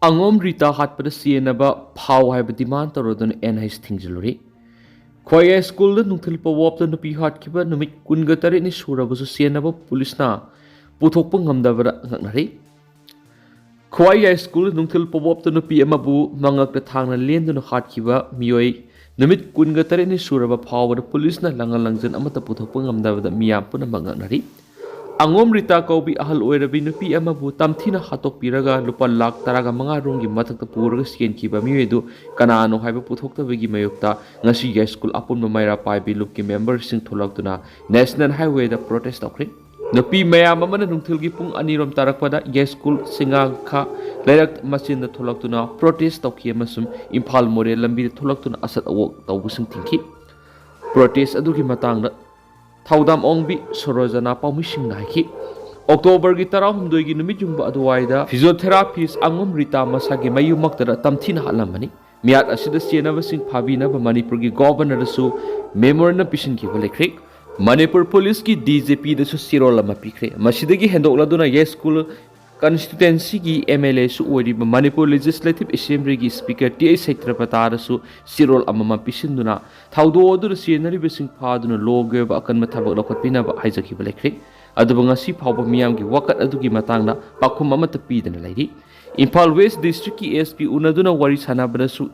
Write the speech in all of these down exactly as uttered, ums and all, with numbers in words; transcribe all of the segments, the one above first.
ꯑꯉꯣꯝ ꯔꯤꯇꯥ ꯍꯥꯠꯄꯗ ꯆꯦꯟꯅꯕ ꯐꯥꯎ ꯍꯥꯏꯕ ꯗꯤꯃꯥꯟ ꯇꯧꯔꯗꯨꯅ and I C ꯊꯤꯡꯖꯤꯜꯂꯨꯔꯤ꯫ ꯈ꯭ꯋꯥꯏꯌꯥꯏ ꯁ꯭ꯀꯨꯜꯗ ꯅꯨꯡꯊꯤꯜ ꯄꯋꯥꯞꯇ ꯅꯨꯄꯤ ꯍꯥꯠꯈꯤꯕ ꯅꯨꯃꯤꯠ ꯀꯨꯟꯒ ꯇꯔꯦꯠꯅꯤ ꯁꯨꯔꯕꯁꯨ ꯆꯦꯟꯅꯕ ꯄꯨꯂꯤꯁꯅ ꯄꯨꯊꯣꯛꯄ ꯉꯝꯗꯕꯗ ꯉꯛꯅꯔꯤ꯫ ꯈ꯭ꯋꯥꯏꯌꯥꯏ ꯁ꯭ꯀꯨꯜ ꯅꯨꯡꯊꯤꯜ ꯄꯋꯥꯞꯇ ꯅꯨꯄꯤ ꯑꯃꯕꯨ ꯃꯉꯛꯇ ꯊꯥꯡꯅ ꯂꯦꯟꯗꯨꯅ ꯍꯥꯠꯈꯤꯕ ꯃꯤꯑꯣꯏ ꯅꯨꯃꯤꯠ ꯀꯨꯟꯒ ꯇꯔꯦꯠꯅꯤ ꯁꯨꯔꯕ ꯐꯥꯎꯕꯗ ꯄꯨꯂꯤꯁꯅ ꯂꯪꯉ ꯂꯪꯖꯟ ꯑꯃꯠꯇ ꯄꯨꯊꯣꯛꯄ ꯉꯝꯗꯕꯗ ꯃꯤꯌꯥꯝ ꯄꯨꯝꯅꯃꯛ ꯉꯛꯅꯔꯤ꯫ ꯑꯉꯣꯝ ꯔꯤꯇꯥ ꯀꯧꯕꯤ ꯑꯍꯜ ꯑꯣꯏꯔꯕꯤ ꯅꯨꯄꯤ ꯑꯃꯕꯨ ꯇꯝꯊꯤꯅ ꯍꯥꯠꯇꯣꯛꯄꯤꯔꯒ ꯂꯨꯄꯥ ꯂꯥꯈ ꯇꯔꯥꯒ ꯃꯉꯥ ꯔꯣꯝꯒꯤ ꯃꯊꯛꯇ ꯄꯨꯔꯒ ꯆꯦꯟꯈꯤꯕ ꯃꯤꯑꯣꯏ ꯑꯗꯨ ꯀꯅꯥꯅꯣ ꯍꯥꯏꯕ ꯄꯨꯊꯣꯛꯇꯕꯒꯤ ꯃꯥꯌꯣꯛꯇ ꯉꯁꯤ ꯌꯥꯏꯁ꯭ꯀꯨꯜ ꯑꯄꯨꯟꯕ ꯃꯩꯔꯥ ꯄꯥꯏꯕꯤ ꯂꯨꯞꯀꯤ ꯃꯦꯝꯕꯔꯁꯤꯡ ꯊꯣꯛꯂꯛꯇꯨꯅ ꯅꯦꯁꯅꯦꯜ ꯍꯥꯏꯋꯦꯗ ꯄ꯭ꯔꯣꯇꯦꯁ ꯇꯧꯈ꯭ꯔꯦ꯫ ꯅꯨꯄꯤ ꯃꯌꯥꯝ ꯑꯃꯅ ꯅꯨꯡꯊꯤꯜꯒꯤ ꯄꯨꯡ ꯑꯅꯤꯔꯣꯝ ꯇꯥꯔꯛꯄꯗ ꯌꯥꯏꯁ꯭ꯀꯨꯜ ꯁꯤꯡꯉꯥꯈꯥ ꯂꯩꯔꯛ ꯃꯆꯤꯟꯗ ꯊꯣꯛꯂꯛꯇꯨꯅ ꯄ꯭ꯔꯣꯇꯦꯁ ꯇꯧꯈꯤ ꯑꯃꯁꯨꯡ ꯏꯝꯐꯥꯜ ꯃꯣꯔꯦ ꯂꯝꯕꯤꯗ ꯊꯣꯛꯂꯛꯇꯨꯅ ꯑꯁꯠ ꯑꯋꯣꯛ ꯇꯧꯕꯁꯤꯡ ꯊꯤꯡꯈꯤ꯫ ꯄ꯭ꯔꯣꯇꯦꯁ ꯑꯗꯨꯒꯤ ꯃꯇꯥꯡꯗ ꯊꯧꯗꯥꯝ ꯑꯣꯡꯕꯤ ꯁꯣꯔꯣꯖꯅꯥ ꯄꯥꯎꯃꯤꯁꯤꯡꯅ ꯍꯥꯏꯈꯤ꯫ ꯑꯣꯛꯇꯣꯕꯔꯒꯤ ꯇꯔꯥꯍꯨꯝꯗꯣꯏꯒꯤ ꯅꯨꯃꯤꯠ ꯌꯨꯡꯕ ꯑꯗꯨꯋꯥꯏꯗ ꯐꯤꯖꯤꯑꯣꯊꯦꯔꯥꯄꯤꯁ ꯑꯉꯣꯝ ꯔꯤꯇꯥ ꯃꯁꯥꯒꯤ ꯃꯌꯨꯝꯃꯛꯇꯗ ꯇꯝꯊꯤꯅ ꯍꯥꯠꯂꯝꯕꯅꯤ꯫ ꯃꯤꯍꯥꯠ ꯑꯁꯤꯗ ꯆꯦꯟꯅꯕꯁꯤꯡ ꯐꯥꯕꯤꯅꯕ ꯃꯅꯤꯄꯨꯔꯒꯤ ꯒꯣꯚꯔꯅꯔꯗꯁꯨ ꯃꯦꯃꯣꯔꯦꯟꯗꯝ ꯄꯤꯁꯤꯟꯈꯤꯕ ꯂꯩꯈ꯭ꯔꯦ꯫ ꯃꯅꯤꯄꯨꯔ ꯄꯨꯂꯤꯁꯀꯤ ꯗꯤ ꯖꯤ ꯄꯤꯗꯁꯨ ꯆꯦꯔꯣꯜ ꯑꯃ ꯄꯤꯈ꯭ꯔꯦ꯫ ꯃꯁꯤꯗꯒꯤ ꯍꯦꯟꯗꯣꯛꯂꯗꯨꯅ ꯌꯥꯏꯁ꯭ꯀꯨꯜ ꯀꯟꯁꯇꯤꯇ꯭ꯋꯦꯟꯁꯤꯒꯤ ꯑꯦꯝ ꯑꯦꯜ ꯑꯦꯁꯨ ꯑꯣꯏꯔꯤꯕ ꯃꯅꯤꯄꯨꯔ ꯂꯦꯖꯤꯁꯂꯦꯇꯤꯚ ꯑꯦꯁꯦꯝꯕ꯭ꯂꯤꯒꯤ ꯁ꯭ꯄꯤꯀꯔ ꯇꯤ ꯑꯩꯆ ꯁꯩꯇ꯭ꯔꯄꯇꯥꯗꯁꯨ ꯆꯦꯔꯣꯜ ꯑꯃꯃꯝ ꯄꯤꯁꯤꯟꯗꯨꯅ ꯊꯧꯗꯣꯛ ꯑꯗꯨꯗ ꯆꯦꯟꯅꯔꯤꯕꯁꯤꯡ ꯐꯥꯗꯨꯅ ꯂꯣꯒꯤ ꯑꯣꯏꯕ ꯑꯀꯟꯕ ꯊꯕꯛ ꯂꯧꯈꯠꯄꯤꯅꯕ ꯍꯥꯏꯖꯈꯤꯕ ꯂꯩꯈ꯭ꯔꯦ꯫ ꯑꯗꯨꯕꯨ ꯉꯁꯤ ꯐꯥꯎꯕ ꯃꯤꯌꯥꯝꯒꯤ ꯋꯥꯀꯠ ꯑꯗꯨꯒꯤ ꯃꯇꯥꯡꯗ ꯄꯥꯎꯈꯨꯝ ꯑꯃꯠꯇ ꯄꯤꯗꯅ ꯂꯩꯔꯤ꯫ ꯏꯝꯐꯥꯜ ꯋꯦꯁ ꯗꯤꯁꯇ꯭ꯔꯤꯛꯀꯤ ꯑꯦꯁ ꯄꯤ ꯎꯅꯗꯨꯅ ꯋꯥꯔꯤ ꯁꯥꯟꯅꯕꯗꯁꯨ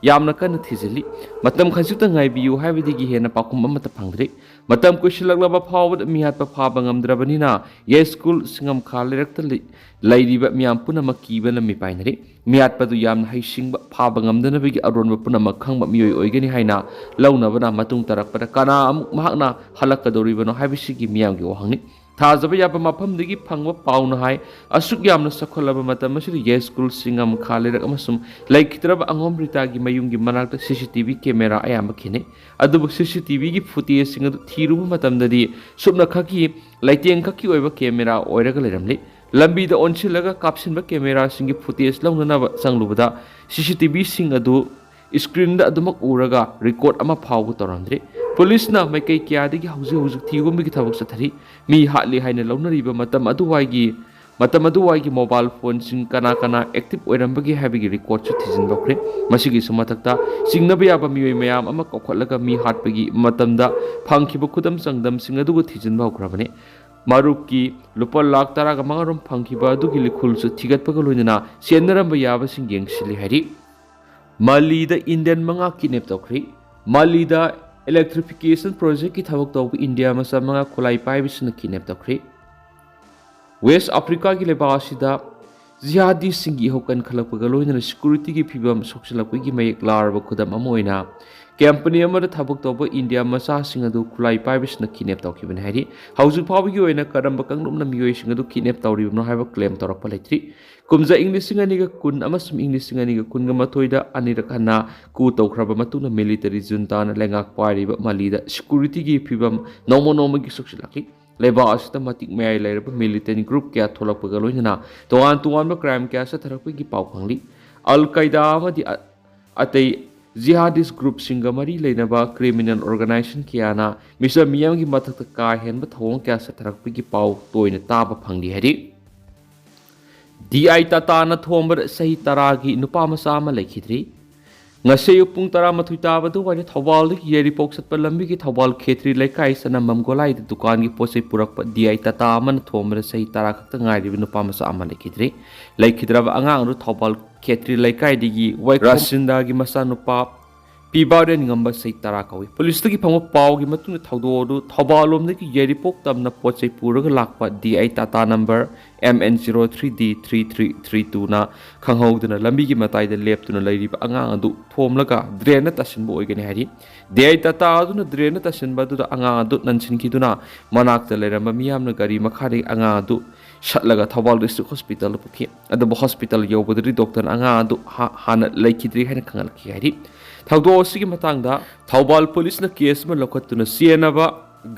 ꯌꯥꯝꯅ ꯀꯟꯅ ꯊꯤꯖꯤꯜꯂꯤ꯫ ꯃꯇꯝ ꯈꯖꯤꯛꯇ ꯉꯥꯏꯕꯤꯌꯨ ꯍꯥꯏꯕꯗꯒꯤ ꯍꯦꯟꯅ ꯄꯥꯎꯈꯨꯝ ꯑꯃꯠꯇ ꯐꯪꯗ꯭ꯔꯤ꯫ ꯃꯇꯝ ꯀꯨꯏꯁꯤꯜꯂꯛꯂꯕ ꯐꯥꯎꯕꯗ ꯃꯤꯍꯥꯠꯄ ꯐꯥꯕ ꯉꯝꯗ꯭ꯔꯕꯅꯤꯅ ꯌꯥꯏꯁ꯭ꯀꯨꯜ ꯁꯤꯡꯉꯝꯈꯥ ꯂꯩꯔꯛꯇ ꯂꯩ-, ꯂꯩꯔꯤꯕ ꯃꯤꯌꯥꯝ ꯄꯨꯝꯅꯃꯛ ꯀꯤꯕꯅ ꯃꯤꯄꯥꯏꯅꯔꯤ꯫ ꯃꯤꯍꯥꯠꯄꯗꯨ ꯌꯥꯝꯅ ꯍꯩꯁꯤꯡꯕ, ꯐꯥꯕ ꯉꯝꯗꯅꯕꯒꯤ ꯑꯔꯣꯟꯕ ꯄꯨꯝꯅꯃꯛ ꯈꯪꯕ ꯃꯤꯑꯣꯏ ꯑꯣꯏꯒꯅꯤ ꯍꯥꯏꯅ ꯂꯧꯅꯕꯅ ꯃꯇꯨꯡ ꯇꯥꯔꯛꯄꯗ ꯀꯅꯥ ꯑꯃꯨꯛ ꯃꯍꯥꯛꯅ ꯍꯜꯂꯛꯀꯗꯧꯔꯤꯕꯅꯣ ꯍꯥꯏꯕꯁꯤꯒꯤ ꯃꯤꯌꯥꯝꯒꯤ ꯋꯥꯍꯪꯅꯤ꯫ ꯊꯥꯖꯕ ꯌꯥꯕ ꯃꯐꯝꯗꯒꯤ ꯐꯪꯕ ꯄꯥꯎꯅ ꯍꯥꯏ, ꯑꯁꯨꯛ ꯌꯥꯝꯅ ꯆꯥꯎꯈꯠꯂꯕ ꯃꯇꯝ ꯑꯁꯤꯗ ꯌꯥꯏꯁ꯭ꯀꯨꯜ ꯁꯤꯡꯉꯝꯈꯥ ꯂꯩꯔꯛ ꯑꯃꯁꯨꯡ ꯂꯩꯈꯤꯗ꯭ꯔꯕ ꯑꯉꯣꯝ ꯔꯤꯇꯥꯒꯤ ꯃꯌꯨꯝꯒꯤ ꯃꯅꯥꯛꯇ ꯁꯤ ꯁꯤ ꯇꯤ ꯚꯤ ꯀꯦꯃꯦꯔꯥ ꯑꯌꯥꯝꯕ ꯈꯦꯠꯅꯩ꯫ ꯑꯗꯨꯕꯨ ꯁꯤ ꯁꯤ ꯇꯤ ꯚꯤꯒꯤ ꯐꯨꯇꯦꯖꯁꯤꯡ ꯑꯗꯨ ꯊꯤꯔꯨꯕ ꯃꯇꯝꯗꯗꯤ ꯁꯨꯞꯅꯈꯛꯀꯤ ꯂꯩꯇꯦꯡꯈꯛꯀꯤ ꯑꯣꯏꯕ ꯀꯦꯃꯦꯔꯥ ꯑꯣꯏꯔꯒ ꯂꯩꯔꯝꯂꯤ꯫ ꯂꯝꯕꯤꯗ ꯑꯣꯟꯁꯤꯜꯂꯒ ꯀꯥꯞꯁꯤꯟꯕ ꯀꯦꯃꯦꯔꯥꯁꯤꯡꯒꯤ ꯐꯨꯇꯦꯖ ꯂꯧꯅꯅꯕ ꯆꯪꯂꯨꯕꯗ ꯁꯤ ꯁꯤ ꯇꯤ ꯚꯤꯁꯤꯡ ꯑꯗꯨ ꯁ꯭ꯀ꯭ꯔꯤꯟꯗ ꯑꯗꯨꯃꯛ ꯎꯔꯒ ꯔꯦꯀꯣꯔꯗ ꯑꯃ ꯐꯥꯎꯕ ꯇꯧꯔꯝꯗ꯭ꯔꯤ꯫ ꯄꯨꯂꯤꯁꯅ ꯃꯥꯏꯀꯩ ꯀꯌꯥꯗꯒꯤ ꯍꯧꯖꯤꯛ ꯍꯧꯖꯤꯛ ꯊꯤꯕ ꯍꯨꯝꯕꯒꯤ ꯊꯕꯛ ꯆꯠꯊꯔꯤ꯫ ꯃꯤ ꯍꯥꯠꯂꯤ ꯍꯥꯏꯅ ꯂꯧꯅꯔꯤꯕ ꯃꯇꯝ ꯑꯗꯨꯋꯥꯏꯒꯤ ꯃꯇꯝ ꯑꯗꯨꯋꯥꯏꯒꯤ ꯃꯣꯕꯥꯏꯜ ꯐꯣꯟꯁꯤꯡ ꯀꯅꯥ ꯀꯅꯥ ꯑꯦꯛꯇꯤꯚ ꯑꯣꯏꯔꯝꯕꯒꯦ ꯍꯥꯏꯕꯒꯤ ꯔꯦꯀꯣꯔꯗꯁꯨ ꯊꯤꯖꯤꯟꯕ ꯍꯧꯈ꯭ꯔꯦ꯫ ꯃꯁꯤꯒꯤꯁꯨ ꯃꯊꯛꯇ, ꯆꯤꯡꯅꯕ ꯌꯥꯕ ꯃꯤꯑꯣꯏ ꯃꯌꯥꯝ ꯑꯃ ꯀꯧꯈꯠꯂꯒ ꯃꯤ ꯍꯥꯠꯄꯒꯤ ꯃꯇꯝꯗ ꯐꯪꯈꯤꯕ ꯈꯨꯗꯝ ꯆꯥꯡꯗꯝꯁꯤꯡ ꯑꯗꯨꯕꯨ ꯊꯤꯖꯤꯟꯕ ꯍꯧꯈ꯭ꯔꯕꯅꯤ꯫ ꯃꯔꯨꯞꯀꯤ ꯂꯨꯄꯥ ꯂꯥꯈ ꯇꯔꯥꯒ ꯃꯉꯥ ꯔꯣꯝ ꯐꯪꯈꯤꯕ ꯑꯗꯨꯒꯤ ꯂꯤꯈꯨꯜꯁꯨ ꯊꯤꯒꯠꯄꯒ ꯂꯣꯏꯅꯅ ꯆꯦꯟꯅꯔꯝꯕ ꯌꯥꯕꯁꯤꯡ ꯌꯦꯡꯁꯤꯜꯂꯤ ꯍꯥꯏꯔꯤ꯫ ꯃꯥꯂꯤꯗ ꯏꯟꯗꯤꯌꯟ ꯃꯉꯥ ꯀꯤꯗꯅꯦꯞ ꯇꯧꯈ꯭ꯔꯤ꯫ ꯃꯥꯂꯤꯗ ꯏꯂꯦꯛꯇ꯭ꯔꯤꯐꯤꯀꯦꯁꯟ ꯄ꯭ꯔꯣꯖꯦꯛꯀꯤ ꯊꯕꯛ ꯇꯧꯕ ꯏꯟꯗꯤꯌꯥ ꯃꯆꯥ ꯃꯉꯥ ꯈꯨꯠꯂꯥꯏ ꯄꯥꯏꯕꯁꯤꯡꯅ ꯀꯤꯗꯅꯦꯞ ꯇꯧꯈ꯭ꯔꯤ꯫ ꯋꯦꯁ ꯑꯐ꯭ꯔꯤꯀꯥꯒꯤ ꯂꯩꯕꯥꯛ ꯑꯁꯤꯗ ꯖꯤꯍꯥꯗꯤꯁꯤꯡꯒꯤ ꯏꯍꯧ ꯀꯟꯈꯠꯂꯛꯄꯒ ꯂꯣꯏꯅꯅ ꯁꯦꯀ꯭ꯌꯨꯔꯤꯇꯤꯒꯤ ꯐꯤꯕꯝ ꯁꯣꯛꯆꯤꯜꯂꯛꯄꯒꯤ ꯃꯌꯦꯛ ꯂꯥꯔꯕ ꯈꯨꯗꯝ ꯑꯃ ꯑꯣꯏꯅ, ꯀꯝꯄꯅꯤ ꯑꯃꯗ ꯊꯕꯛ ꯇꯧꯕ ꯏꯟꯗꯤꯌꯥ ꯃꯆꯥꯁꯤꯡ ꯑꯗꯨ ꯈꯨꯠꯂꯥꯏ ꯄꯥꯏꯕꯁꯤꯡꯅ ꯀꯤꯗꯅꯦꯞ ꯇꯧꯈꯤꯕꯅꯤ ꯍꯥꯏꯔꯤ꯫ ꯍꯧꯖꯤꯛ ꯐꯥꯎꯕꯒꯤ ꯑꯣꯏꯅ ꯀꯔꯝꯕ ꯀꯥꯡꯂꯨꯞꯅ ꯃꯤꯑꯣꯏꯁꯤꯡ ꯑꯗꯨ ꯀꯤꯗꯅꯦꯞ ꯇꯧꯔꯤꯕꯅꯣ ꯍꯥꯏꯕ ꯀ꯭ꯂꯦꯝ ꯇꯧꯔꯛꯄ ꯂꯩꯇ꯭ꯔꯤ꯫ ꯀꯨꯝꯖꯥ ꯏꯪ ꯂꯤꯁꯤꯡ ꯑꯅꯤꯒ ꯀꯨꯟ ꯑꯃꯁꯨꯡ ꯏꯪ ꯂꯤꯁꯤꯡ ꯑꯅꯤꯒ ꯀꯨꯟꯒ ꯃꯥꯊꯣꯏꯗ ꯑꯅꯤꯔꯛ ꯍꯟꯅ ꯀꯨ ꯇꯧꯈ꯭ꯔꯕ ꯃꯇꯨꯡꯗ ꯃꯤꯂꯤꯇꯔꯤ ꯖꯨꯟꯇꯥꯅ ꯂꯩꯉꯥꯛ ꯄꯥꯏꯔꯤꯕ ꯃꯥꯂꯤꯗ ꯁꯦꯀ꯭ꯌꯨꯔꯤꯇꯤꯒꯤ ꯐꯤꯕꯝ ꯅꯣꯡꯃ ꯅꯣꯡꯃꯒꯤ ꯁꯣꯛꯆꯤꯜꯂꯛꯂꯤ꯫ ꯂꯩꯕꯥꯛ ꯑꯁꯤꯗ ꯃꯇꯤꯛ ꯃꯌꯥꯏ ꯂꯩꯔꯕ ꯃꯤꯂꯤꯇꯦꯟ ꯒ꯭ꯔꯨꯞ ꯀꯌꯥ ꯊꯣꯛꯂꯛꯄꯒ ꯂꯣꯏꯅꯅ ꯇꯣꯉꯥꯟ ꯇꯣꯉꯥꯟꯕ ꯀ꯭ꯔꯥꯏꯝ ꯀꯌꯥ ꯆꯠꯊꯔꯛꯄꯒꯤ ꯄꯥꯎ ꯐꯪꯂꯤ꯫ ꯑꯜ ꯀꯥꯏꯗꯥ ꯑꯃꯗꯤ ꯑ-, ꯑꯇꯩ ꯖꯤꯍꯥꯗꯤꯁ ꯒ꯭ꯔꯨꯞꯁꯤꯡꯒ ꯃꯔꯤ ꯂꯩꯅꯕ ꯀ꯭ꯔꯤꯃꯤꯅꯦꯜ ꯑꯣꯔꯒꯅꯥꯏꯖꯦꯁꯟ ꯀꯌꯥꯅ ꯃꯤꯆꯝ ꯃꯤꯌꯥꯝꯒꯤ ꯃꯊꯛꯇ ꯀꯥ ꯍꯦꯟꯕ ꯊꯧꯑꯣꯡ ꯀꯌꯥ ꯆꯠꯊꯔꯛꯄꯒꯤ ꯄꯥꯎ ꯇꯣꯏꯅ ꯇꯥꯕ ꯐꯪꯂꯤ ꯍꯥꯏꯔꯤ꯫ ꯗꯤ ꯑꯥꯏ ꯇꯥꯇꯥꯅ ꯊꯣꯝꯕꯗ ꯆꯍꯤ ꯇꯔꯥꯒꯤ ꯅꯨꯄꯥ ꯃꯆꯥ ꯑꯃ ꯂꯩꯈꯤꯗ꯭ꯔꯤ꯫ ꯉꯁꯤ ꯑꯌꯨꯛ ꯄꯨꯡ ꯇꯔꯥꯃꯥꯊꯣꯏ ꯇꯥꯕ ꯑꯗꯨꯋꯥꯏꯗ ꯊꯧꯕꯥꯜꯗꯒꯤ ꯌꯥꯏꯔꯤꯄꯣꯛ ꯆꯠꯄ ꯂꯝꯕꯤꯒꯤ ꯊꯧꯕꯥꯜ ꯈꯦꯇ꯭ꯔꯤ ꯂꯩꯀꯥꯏ ꯆꯅꯝꯕꯝ ꯒꯣꯂꯥꯏꯗ ꯗꯨꯀꯥꯟꯒꯤ ꯄꯣꯠ ꯆꯩ ꯄꯨꯔꯛꯄ ꯗꯤ ꯑꯥꯏ ꯇꯥꯇꯥ ꯑꯃꯅ ꯊꯣꯝꯕꯗ ꯆꯍꯤ ꯇꯔꯥ ꯈꯛꯇ ꯉꯥꯏꯔꯤꯕ ꯅꯨꯄꯥ ꯃꯆꯥ ꯑꯃ ꯂꯩꯈꯤꯗ꯭ꯔꯤ꯫ ꯂꯩꯈꯤꯗ꯭ꯔꯕ ꯑꯉꯥꯡ ꯑꯗꯨ ꯊꯧꯕꯥꯜ ꯈꯦꯇ꯭ꯔꯤ ꯂꯩꯀꯥꯏꯗꯒꯤ ꯋꯥꯏꯈꯣꯝ ꯔꯥꯁꯤꯟꯗꯥꯒꯤ ꯃꯆꯥꯅꯨꯄꯥ ꯄꯤꯕꯥꯔꯦꯟ ꯉꯝꯕ ꯆꯍꯤ ꯇꯔꯥ ꯀꯧꯏ꯫ ꯄꯨꯂꯤꯁꯇꯒꯤ ꯐꯪꯕ ꯄꯥꯎꯒꯤ ꯃꯇꯨꯡꯗ ꯊꯧꯗꯣꯛ ꯑꯗꯨ ꯊꯧꯕꯥꯜ ꯂꯣꯝꯗꯒꯤ ꯌꯥꯏꯔꯤꯄꯣꯛ ꯇꯝꯅ ꯄꯣꯠ ꯆꯩ ꯄꯨꯔꯒ ꯂꯥꯛꯄ ꯗꯤ ꯑꯥꯏ ꯇꯥꯇꯥ number M N zero three D three three three ꯇꯨꯅ ꯈꯪꯍꯧꯗꯅ ꯂꯝꯕꯤꯒꯤ ꯃꯇꯥꯏꯗ ꯂꯦꯞꯇꯨꯅ ꯂꯩꯔꯤꯕ ꯑꯉꯥꯡ ꯑꯗꯨ ꯊꯣꯝꯂꯒ ꯗ꯭ꯔꯦꯟꯗ ꯇꯥꯁꯤꯟꯕ ꯑꯣꯏꯒꯅꯤ ꯍꯥꯏꯔꯤ꯫ ꯗꯤ ꯑꯥꯏ ꯇꯥꯇꯥ ꯑꯗꯨꯅ ꯗ꯭ꯔꯦꯟꯗ ꯇꯥꯁꯤꯟꯕ ꯑꯗꯨꯗ ꯑꯉꯥꯡ ꯑꯗꯨ ꯅꯟꯁꯤꯟꯈꯤꯗꯨꯅ ꯃꯅꯥꯛꯇ ꯂꯩꯔꯝꯕ ꯃꯤꯌꯥꯝꯅ ꯒꯥꯔꯤ ꯃꯈꯥꯗꯒꯤ ꯑꯉꯥꯡ ꯑꯗꯨ ꯁꯠꯂꯒ ꯊꯧꯕꯥꯜ ꯗꯤꯁꯇ꯭ꯔꯤꯛ ꯍꯣꯁꯄꯤꯇꯥꯜꯗ ꯄꯨꯈꯤ꯫ ꯑꯗꯨꯕꯨ ꯍꯣꯁꯄꯤꯇꯥꯜ ꯌꯧꯕꯗꯗꯤ ꯗꯣꯛꯇꯔꯅ ꯑꯉꯥꯡ ꯑꯗꯨ ꯍꯥ-, ꯍꯥꯟꯅ ꯂꯩꯈꯤꯗ꯭ꯔꯤ ꯍꯥꯏꯅ ꯈꯪꯍꯜꯂꯛꯈꯤ ꯍꯥꯏꯔꯤ꯫ ꯊꯧꯗꯣꯛ ꯑꯁꯤꯒꯤ ꯃꯇꯥꯡꯗ ꯊꯧꯕꯥꯜ ꯄꯨꯂꯤꯁꯅ ꯀꯦꯁ ꯑꯃ ꯂꯧꯈꯠꯇꯨꯅ ꯆꯦꯟꯅꯕ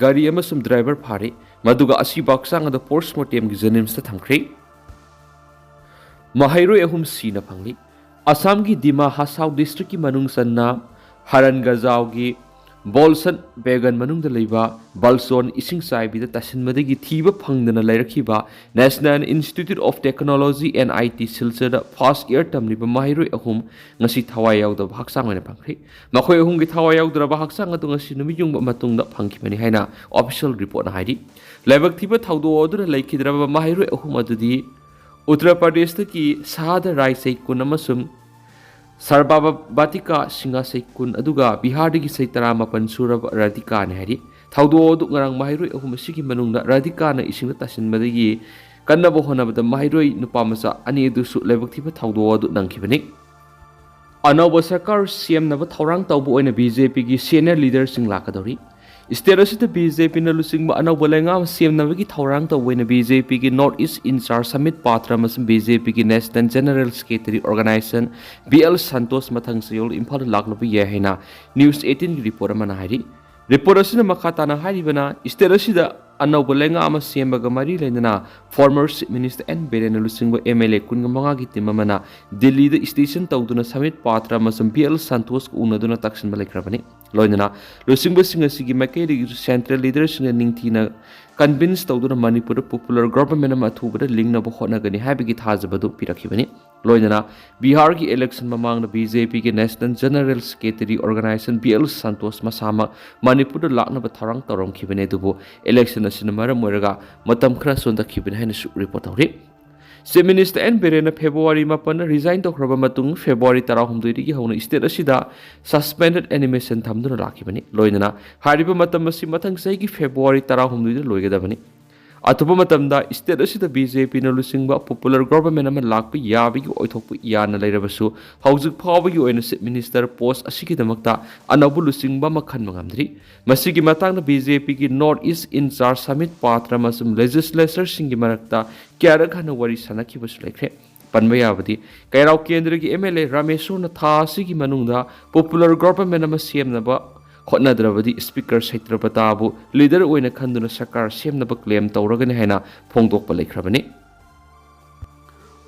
ꯒꯥꯔꯤ ꯑꯃꯁꯨꯡ ꯗ꯭ꯔꯥꯏꯚꯔ ꯐꯥꯔꯤ꯫ ꯃꯗꯨꯒ ꯑꯁꯤꯕ ꯍꯛꯆꯥꯡ ꯑꯗꯨ ꯄꯣꯁꯃꯣꯔꯇꯦꯝꯒꯤ ꯖꯦꯅꯤꯝꯁꯇ ꯊꯝꯈ꯭ꯔꯦ꯫ ꯃꯍꯩꯔꯣꯏ ꯑꯍꯨꯝ ꯁꯤꯅ ꯐꯪꯂꯤ꯫ ꯑꯁꯥꯝꯒꯤ ꯗꯤꯃꯥ ꯍꯁꯥꯎ ꯗꯤꯁꯇ꯭ꯔꯤꯛꯀꯤ ꯃꯅꯨꯡ ꯆꯟꯅ ꯍꯔꯟꯒꯖꯥꯎꯒꯤ ꯕꯣꯜꯁꯟ ꯕꯦꯒꯟ ꯃꯅꯨꯡꯗ ꯂꯩꯕ ꯕꯜꯁꯣꯟ ꯏꯁꯤꯡ ꯆꯥꯏꯕꯤꯗ ꯇꯥꯁꯤꯟꯕꯗꯒꯤ ꯊꯤꯕ ꯐꯪꯗꯅ ꯂꯩꯔꯛꯈꯤꯕ National Institute of Technology, N I T, ꯁꯤꯜꯆꯔꯗ ꯐꯥꯔꯁ ꯏꯌꯥꯔ ꯇꯝꯂꯤꯕ ꯃꯍꯩꯔꯣꯏ ꯑꯍꯨꯝ ꯉꯁꯤ ꯊꯋꯥꯏ ꯌꯥꯎꯗꯕ ꯍꯛꯆꯥꯡ ꯑꯣꯏꯅ ꯐꯪꯈ꯭ꯔꯦ꯫ ꯃꯈꯣꯏ ꯑꯍꯨꯝꯒꯤ ꯊꯋꯥꯏ ꯌꯥꯎꯗ꯭ꯔꯕ ꯍꯛꯆꯥꯡ ꯑꯗꯨ ꯉꯁꯤ ꯅꯨꯃꯤꯠ ꯌꯨꯡꯕ ꯃꯇꯨꯡꯗ ꯐꯪꯈꯤꯕꯅꯤ ꯍꯥꯏꯅ ꯑꯣꯐꯤꯁꯤꯌꯦꯜ ꯔꯤꯄꯣꯔꯠꯅ ꯍꯥꯏꯔꯤ꯫ ꯂꯥꯏꯕꯛ ꯊꯤꯕ ꯊꯧꯗꯣꯛ ꯑꯗꯨꯗ ꯂꯩꯈꯤꯗ꯭ꯔꯕ ꯃꯍꯩꯔꯣꯏ ꯑꯍꯨꯝ ꯑꯗꯨꯗꯤ ꯎꯠꯇꯔ ꯄ꯭ꯔꯗꯦꯁꯇꯒꯤ ꯁꯍꯥꯗ ꯔꯥꯏ ꯆꯍꯤ ꯀꯨꯟ ꯑꯃꯁꯨꯡ ꯁꯔꯕꯥꯕꯥꯇꯤꯀꯥ ꯁꯤꯡꯍ ꯆꯍꯤ ꯀꯨꯟ, ꯑꯗꯨꯒ ꯕꯤꯍꯥꯔꯗꯒꯤ ꯆꯍꯤ ꯇꯔꯥꯃꯥꯄꯟ ꯁꯨꯔꯕ ꯔꯥꯙꯤꯀꯥꯅꯤ ꯍꯥꯏꯔꯤ꯫ ꯊꯧꯗꯣꯛ ꯑꯗꯨ ꯉꯔꯥꯡ ꯃꯍꯩꯔꯣꯏ ꯑꯍꯨꯝ ꯑꯁꯤꯒꯤ ꯃꯅꯨꯡꯗ ꯔꯥꯙꯤꯀꯥꯅ ꯏꯁꯤꯡꯗ ꯇꯥꯁꯤꯟꯕꯗꯒꯤ ꯀꯟꯅꯕ ꯍꯣꯠꯅꯕꯗ ꯃꯍꯩꯔꯣꯏ ꯅꯨꯄꯥ ꯃꯆꯥ ꯑꯅꯤ ꯑꯗꯨꯁꯨ ꯂꯥꯏꯕꯛ ꯊꯤꯕ ꯊꯧꯗꯣꯛ ꯑꯗꯨ ꯅꯪꯈꯤꯕꯅꯤ꯫ ꯑꯅꯧꯕ ꯁꯔꯀꯥꯔ ꯁꯦꯝꯅꯕ ꯊꯧꯔꯥꯡ ꯇꯧꯕ ꯑꯣꯏꯅ ꯕꯤ ꯖꯦ ꯄꯤꯒꯤ ꯁꯦꯅꯤꯌꯔ ꯂꯤꯗꯔꯁꯤꯡ ꯂꯥꯛꯀꯗꯧꯔꯤ꯫ ꯁ꯭ꯇꯦꯠ ꯑꯁꯤꯗ ꯕꯤ ꯖꯦ ꯄꯤꯅ ꯂꯨꯆꯤꯡꯕ ꯑꯅꯧꯕ ꯂꯩꯉꯥꯛ ꯑꯃ ꯁꯦꯝꯅꯕꯒꯤ ꯊꯧꯔꯥꯡ ꯇꯧꯕ ꯑꯣꯏꯅ ꯕꯤ ꯖꯦ ꯄꯤꯒꯤ north east incharge Sambit Patra ꯑꯃꯁꯨꯡ ꯕꯤ ꯖꯦ ꯄꯤꯒꯤ national general secretary organisation B L Santhosh ꯃꯊꯪ ꯆꯌꯣꯜ ꯏꯝꯐꯥꯜꯗ ꯂꯥꯛꯂꯕ ꯌꯥꯏ ꯍꯥꯏꯅ ꯅ꯭ꯌꯨꯁ ꯑꯩꯠꯇꯤꯟꯒꯤ ꯔꯤꯄꯣꯔꯠ ꯑꯃꯅ ꯍꯥꯏꯔꯤ꯫ ꯔꯤꯄꯣꯔꯠ ꯑꯁꯤꯅ ꯃꯈꯥ ꯇꯥꯅ ꯍꯥꯏꯔꯤꯕꯅ, ꯁ꯭ꯇꯦꯠ ꯑꯁꯤꯗ ꯑꯅꯧꯕ ꯂꯩꯉꯥꯛ ꯑꯃ ꯁꯦꯝꯕꯒ ꯃꯔꯤ ꯂꯩꯅꯅ ꯐꯣꯔꯃꯔ ꯆꯤꯐ ꯃꯤꯅꯤꯁꯇꯔ ꯑꯦꯟ ꯕꯤꯔꯦꯟꯅ ꯂꯨꯆꯤꯡꯕ ꯑꯦꯝ ꯑꯦꯜ ꯑꯦ ꯀꯨꯟꯒ ꯃꯉꯥꯒꯤ ꯇꯤꯝ ꯑꯃꯅ ꯗꯤꯜꯂꯤꯗ ꯁ꯭ꯇꯦꯁꯟ ꯇꯧꯗꯨꯅ ꯁꯃꯤꯠ ꯄꯥꯇ꯭ꯔ ꯑꯃꯁꯨꯡ ꯕꯤ ꯑꯦꯜ ꯁꯟꯇꯣꯁꯀ ꯎꯅꯗꯨꯅ ꯇꯛꯁꯤꯟꯕ ꯂꯩꯈ꯭ꯔꯕꯅꯤ꯫ ꯂꯣꯏꯅꯅ ꯂꯨꯆꯤꯡꯕꯁꯤꯡ ꯑꯁꯤꯒꯤ ꯃꯥꯏꯀꯩꯗꯒꯤꯁꯨ ꯁꯦꯟꯇ꯭ꯔꯦꯜ ꯂꯤꯗꯔꯁꯤꯡꯅ ꯅꯤꯡꯊꯤꯅ ꯀꯟꯚꯤꯟꯁ ꯇꯧꯗꯨꯅ ꯃꯅꯤꯄꯨꯔꯗ ꯄꯣꯄꯨꯂꯔ ꯒꯣꯚꯔꯟꯃꯦꯟꯠ ꯑꯃ ꯑꯊꯨꯕꯗ ꯂꯤꯡꯅꯕ ꯍꯣꯠꯅꯒꯅꯤ ꯍꯥꯏꯕꯒꯤ ꯊꯥꯖꯕꯗꯨ ꯄꯤꯔꯛꯈꯤꯕꯅꯤ꯫ ꯂꯣꯏꯅꯅ ꯕꯤꯍꯥꯔꯒꯤ ꯏꯂꯦꯛꯁꯟ ꯃꯃꯥꯡꯗ ꯕꯤ ꯖꯦ ꯄꯤꯒꯤ national general secretary organisation B L Santosh ꯃꯁꯥꯃꯛ ꯃꯅꯤꯄꯨꯔꯗ ꯂꯥꯛꯅꯕ ꯊꯧꯔꯥꯡ ꯇꯧꯔꯝꯈꯤꯕꯅꯤ, ꯑꯗꯨꯕꯨ ꯏꯂꯦꯛꯁꯟ ꯑꯁꯤꯅ ꯃꯔꯝ ꯑꯣꯏꯔꯒ ꯃꯇꯝ ꯈꯔ ꯁꯣꯟꯊꯈꯤꯕꯅꯤ ꯍꯥꯏꯅꯁꯨ ꯔꯤꯄꯣꯔꯠ ꯇꯧꯔꯤ꯫ ꯆꯤꯐ ꯃꯤꯅꯤꯁꯇꯔ ꯑꯦꯟ ꯕꯤꯔꯦꯟꯅ ꯐꯦꯕ꯭ꯔꯨꯋꯥꯔꯤ ꯃꯥꯄꯟꯗ ꯔꯤꯖꯥꯏꯟ ꯇꯧꯈ꯭ꯔꯕ ꯃꯇꯨꯡ, ꯐꯦꯕ꯭ꯔꯨꯋꯥꯔꯤ ꯇꯔꯥꯍꯨꯝꯗꯣꯏꯗꯒꯤ ꯍꯧꯅ ꯁ꯭ꯇꯦꯠ ꯑꯁꯤꯗ ꯁꯁꯄꯦꯟꯗꯦꯗ ꯑꯦꯅꯤꯃꯦꯁꯟ ꯊꯝꯗꯨꯅ ꯂꯥꯛꯈꯤꯕꯅꯤ꯫ ꯂꯣꯏꯅꯅ ꯍꯥꯏꯔꯤꯕ ꯃꯇꯝ ꯑꯁꯤ ꯃꯊꯪ ꯆꯍꯤꯒꯤ ꯐꯦꯕ꯭ꯔꯨꯋꯥꯔꯤ ꯇꯔꯥꯍꯨꯝꯗꯣꯏꯗ ꯂꯣꯏꯒꯗꯕꯅꯤ꯫ ꯑꯊꯨꯕ ꯃꯇꯝꯗ ꯁ꯭ꯇꯦꯠ ꯑꯁꯤꯗ ꯕꯤ ꯖꯦ ꯄꯤꯅ ꯂꯨꯆꯤꯡꯕ ꯄꯣꯄꯨꯂꯔ ꯒꯣꯚꯔꯟꯃꯦꯟꯠ ꯑꯃ ꯂꯥꯛꯄ ꯌꯥꯕꯒꯤ ꯑꯣꯏꯊꯣꯛꯄ ꯌꯥꯅ ꯂꯩꯔꯕꯁꯨ, ꯍꯧꯖꯤꯛ ꯐꯥꯎꯕꯒꯤ ꯑꯣꯏꯅ ꯆꯤꯐ ꯃꯤꯅꯤꯁꯇꯔ ꯄꯣꯁ ꯑꯁꯤꯒꯤꯗꯃꯛꯇ ꯑꯅꯧꯕ ꯂꯨꯆꯤꯡꯕ ꯑꯃ ꯈꯟꯕ ꯉꯝꯗ꯭ꯔꯤ꯫ ꯃꯁꯤꯒꯤ ꯃꯇꯥꯡꯗ ꯕꯤ ꯖꯦ ꯄꯤꯒꯤ north east incharge Sambit Patra ꯑꯃꯁꯨꯡ ꯂꯦꯖꯤꯁꯂꯦꯆꯔꯁꯤꯡꯒꯤ ꯃꯔꯛꯇ ꯀꯌꯥꯔꯛ ꯍꯟꯅ ꯋꯥꯔꯤ ꯁꯥꯟꯅꯈꯤꯕꯁꯨ ꯂꯩꯈ꯭ꯔꯦ꯫ ꯄꯟꯕ ꯌꯥꯕꯗꯤ, ꯀꯩꯔꯥꯎ ꯀꯦꯟꯗ꯭ꯔꯒꯤ ꯑꯦꯝ ꯑꯦꯜ ꯑꯦ ꯔꯥꯃꯦꯁꯣꯔꯅ ꯊꯥ ꯑꯁꯤꯒꯤ ꯃꯅꯨꯡꯗ ꯄꯣꯄꯨꯂꯔ ꯒꯣꯚꯔꯟꯃꯦꯟꯠ ꯑꯃ ꯁꯦꯝꯅꯕ ꯍꯣꯠꯅꯗ꯭ꯔꯕꯗꯤ ꯁ꯭ꯄꯤꯀꯔ ꯁꯩꯇ꯭ꯔꯄꯇꯥꯕꯨ ꯂꯤꯗꯔ ꯑꯣꯏꯅ ꯈꯟꯗꯨꯅ ꯁꯔꯀꯥꯔ ꯁꯦꯝꯅꯕ ꯀ꯭ꯂꯦꯝ ꯇꯧꯔꯒꯅꯤ ꯍꯥꯏꯅ ꯐꯣꯡꯗꯣꯛꯄ ꯂꯩꯈ꯭ꯔꯕꯅꯤ꯫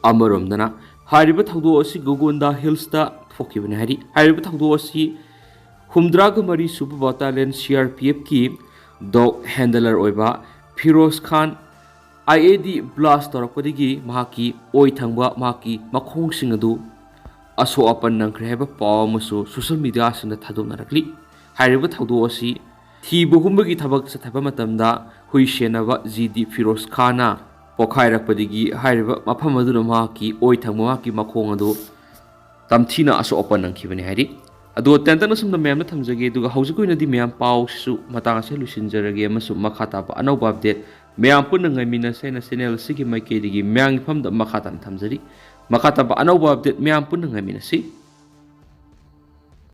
ꯑꯃꯔꯣꯝꯗꯅ, ꯍꯥꯏꯔꯤꯕ ꯊꯧꯗꯣꯛ ꯑꯁꯤ ꯒꯣꯒꯣꯟꯗꯥ ꯍꯤꯜꯁꯇ ꯊꯣꯛꯈꯤꯕꯅꯤ ꯍꯥꯏꯔꯤ꯫ ꯍꯥꯏꯔꯤꯕ ꯊꯧꯗꯣꯛ ꯑꯁꯤ ꯍꯨꯝꯗ꯭ꯔꯥꯒ ꯃꯔꯤ ꯁꯨꯕ ꯕꯇꯥꯂꯤꯌꯟ ꯁꯤ ꯑꯥꯔ ꯄꯤ ꯑꯦꯐꯀꯤ ꯗꯣꯛ ꯍꯦꯟꯗꯂꯔ ꯑꯣꯏꯕ ꯐꯤꯔꯣꯖ ꯈꯥꯟ ꯑꯥꯏ ꯑꯦ ꯗꯤ ꯕ꯭ꯂꯥꯁ ꯇꯧꯔꯛꯄꯗꯒꯤ ꯃꯍꯥꯛꯀꯤ ꯑꯣꯏ ꯊꯪꯕ ꯃꯍꯥꯛꯀꯤ ꯃꯈꯣꯡꯁꯤꯡ ꯑꯗꯨ ꯑꯁꯣꯛ ꯑꯄꯟ ꯅꯪꯈ꯭ꯔꯦ ꯍꯥꯏꯕ ꯄꯥꯎ ꯑꯃꯁꯨ ꯁꯣꯁꯤꯌꯦꯜ ꯃꯤꯗꯤꯌꯥꯁꯤꯡꯗ ꯊꯥꯗꯣꯛꯅꯔꯛꯂꯤ꯫ ꯍꯥꯏꯔꯤꯕ ꯊꯧꯗꯣꯛ ꯑꯁꯤ ꯊꯤꯕ ꯍꯨꯝꯕꯒꯤ ꯊꯕꯛ ꯆꯠꯊꯕ ꯃꯇꯝꯗ ꯍꯨꯏ ꯁꯦꯟꯅꯕ ꯖꯤ ꯗꯤ ꯐꯤꯔꯣꯖ ꯈꯥꯟꯅ ꯄꯣꯈꯥꯏꯔꯛꯄꯗꯒꯤ ꯍꯥꯏꯔꯤꯕ ꯃꯐꯝ ꯑꯗꯨꯅ ꯃꯍꯥꯛꯀꯤ ꯑꯣꯏ ꯊꯪꯕ ꯃꯍꯥꯛꯀꯤ ꯃꯈꯣꯡ ꯑꯗꯨ ꯇꯝꯊꯤꯅ ꯑꯁꯣꯛ ꯑꯄꯟ ꯅꯪꯈꯤꯕꯅꯤ ꯍꯥꯏꯔꯤ꯫ ꯑꯗꯨꯒ ꯇꯦꯟꯇꯛꯅ ꯁꯣꯝꯗ ꯃꯌꯥꯝꯗ ꯊꯝꯖꯒꯦ, ꯑꯗꯨꯒ ꯍꯧꯖꯤꯛꯀꯤ ꯑꯣꯏꯅꯗꯤ ꯃꯌꯥꯝ ꯄꯥꯎꯁꯤꯁꯨ ꯃꯇꯥꯡ ꯑꯁꯤꯗ ꯂꯣꯏꯁꯤꯟꯖꯔꯒꯦ, ꯑꯃꯁꯨꯡ ꯃꯈꯥ ꯇꯥꯕ ꯑꯅꯧꯕ ꯑꯞꯗꯦꯠ ꯃꯌꯥꯝ ꯄꯨꯟꯅ ꯉꯥꯏꯃꯤꯟꯅꯁꯦ ꯍꯥꯏꯅ ꯆꯦꯅꯦꯜ ꯑꯁꯤꯒꯤ ꯃꯥꯏꯀꯩꯗꯒꯤ ꯃꯌꯥꯝꯒꯤ ꯐꯝꯗ ꯃꯈꯥ ꯇꯥꯅ ꯊꯝꯖꯔꯤ꯫ ꯃꯈꯥ ꯇꯥꯕ ꯑꯅꯧꯕ ꯑꯞꯗꯦꯠ ꯃꯌꯥꯝ ꯄꯨꯟꯅ ꯉꯥꯏꯃꯤꯟꯅꯁꯤ꯫